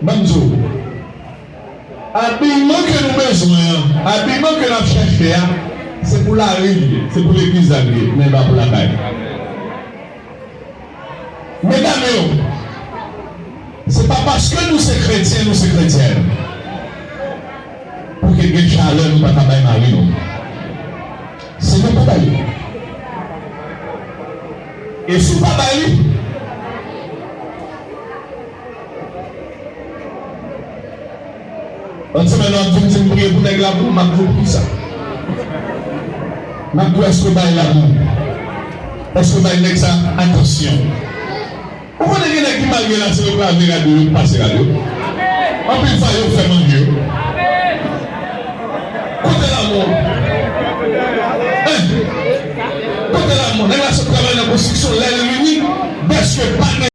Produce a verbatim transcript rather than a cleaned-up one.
Ban m di w, abiman ke nou bezwen an, abiman ke n ap chèche a, se pou lari l ye, se pou legliz la l ye, men pa pou lakay. Medam yo, se pa paske nou se kretyen, nou se kretyèn, pou ke gen chalè nou pa ka bay mari nou. Se nou pou bay li. E si w pa bay li, Lòt semèn nan, w ap vin di m priye pou nèg la pou m, m ap di w poukisa. M ap di w, èske w bay l amou? Èske w bay nèg sa atansyon? Ou konnen gen nèg ki marye la, se yo k lave rad yo, yo k pase rad yo. Anpil fwa, yo k fè manje yo. Kote lanmou? Hein? Kote lanmou? Nèg la sot travay nan konstriksyon, lè l vini, dèske pa gen